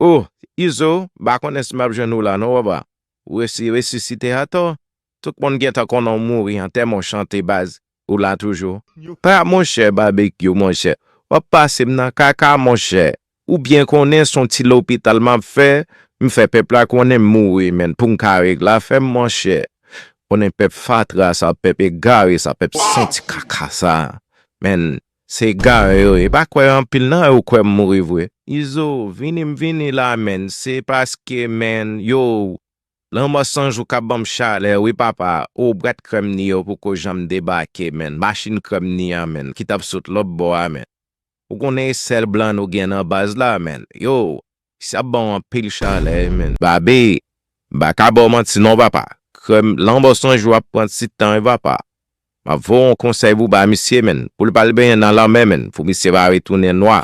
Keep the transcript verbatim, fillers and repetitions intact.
Oh, Izo, m pa konnen si m ap jwenn ou la non, papa. Ou resi resisite atò. Tout moun gentan konnen w mouri, antèman w chante baz. Ou la toujou. Pa monchè, Babekyou, monchè. W ap pase m nan kaka, monchè. Ou byen konnen se yon ti lopital m ap fè. M fè pèp la konnen m mouri, menn, pou m ka regle afè m, monchè. Konnen pèp fatra sa, pèp egare sa, pèp santi kaka sa. Menn, se egare yo ye. Pa kwè anpil nan yo kwè m mouri vre. Izo, vini m vini la, menn. Se paske, menn, yo, lanmò san jou k ap ban m chalè, wi papa. O, bwat krèm ni yo poko janm debake, menn. Machin krèm ni an, menn, ki t ap sot lòt bò a, menn. Ou konnen e sèl blan nou gen nan baz la, menn. Yo, misye ap ban w anpil chalè, menn. Babe, m pa ka ba w manti non, papa. Krèm, lanmò san jou ap pran ti tan, wi papa. M ap voye yon konsèy pou ba misye, menn. Pou l pa al benyen nan lanmè, menn. Pou misye pa retounen nwa.